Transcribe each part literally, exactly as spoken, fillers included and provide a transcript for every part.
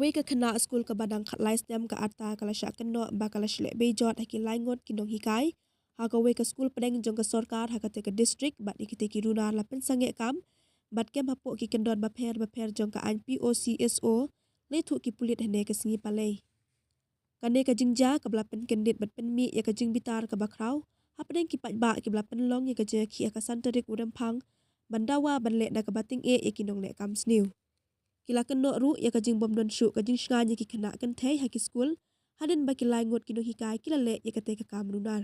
Kawei ka khynnah skul kaba dang khatlai snem, ka Arta, ka la shah kynnoh ba ka la shah leh beijot ha ki laingut ki nonghikai ha kawei ka skul pdeng jong ka sorkar ha katei ka district, bad ïa kitei ki runar la pynsangeh kam bad kem hapoh ki kyndon bapher bapher jong ka aiñ POCSO, la ïathuh ki pulit hynne ka sngi Palei. Kane ka jingjia kaba la pynkyndit bad pynmih ïa ka jingbitar kaba khraw hapdeng ki paidbah kiba la pynlong ïa ka jingïakhih ha ka san tarik u Rymphang, ban dawa ban leh da kaba tyngeh ïa ki nongleh kam sniew. Ki la kynnoh ruh ïa ka jingbymdon shuh ka jingshngaiñ ïa ki khynnah kynthei ha ki skul, hadien ba ki laingut ki nonghikai ki la leh ïa katei ka kam runar.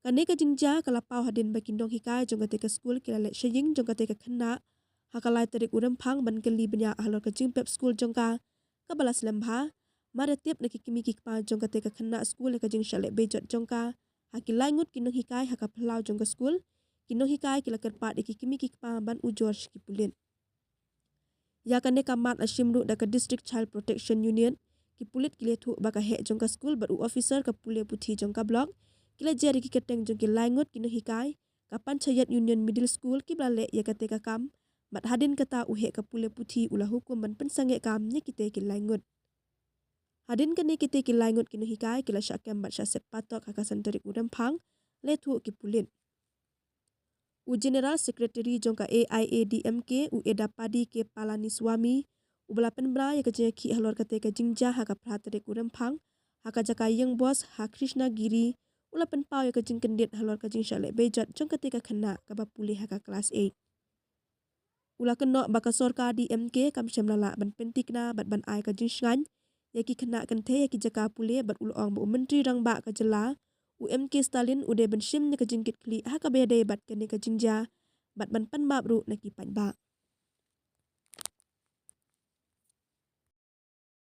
Kane ka jingjia ka la paw hadien ba ki nonghikai jong katei ka skul ki la leit sha ïing jong katei ka khynnah ha ka lai tarik u Rymphang ban kylli bniah halor ka jingpep skul jong ka, kaba la slem bha, mar ïa tip na ki kmie ki kpa jong katei ka khynnah skul ïa ka jingshah leh beijot jong ka ha ki laingut ki nonghikai ha ka phyllaw jong ka skul. Ki nonghikai ki la kyrpad ïa ki kmie ki kpa ban ujor sha ki pulit. Ïa kane ka mat la shim ruh da ka District Child Protection Unit. Ki pulit ki la ïathuh ba ka heh jong ka skul bad u officer ka pule puthi jong ka block ki la jer ïa ki kyrteng jong ki laingut ki nonghikai ka Panchayat Union Middle School kiba la leh ïa katei ka kam, bad hadien kata u heh ka pule puthi u la hukum ban pynsangeh kam ïa kitei ki laingut. Hadien kane kitei ki laingut ki nonghikai ki la shah kem bad shah sep patok ha ka san tarik u Rymphang, la ïathuh ki pulit. U General Secretary jong ka AIADMK, u Edappadi K Palaniswami, uba la pynbna ïa ka jingïakhih halor katei ka jingjia ha ka phra tarik u Rymphang ha ka jaka ïing bos ha Krishnagiri, u la pynpaw ïa ka jingkyndit halor ka jingshah leh beijot jong katei ka khynnah kaba pule ha ka klas eight. U la kynnoh ba ka sorkar DMK kam shym la lah ban pynthikna bad ban ai ka jingshngaiñ ïa ki khynnah kynthei ha ki jaka pule, bad u la ong ba u Myntri Rangbah ka jylla, u M K Stalin, u dei ban shim ïa ka jingkitkhlieh ha kaba ïadei bad kane ka jingjia bad ban pan map ruh na ki paidbah.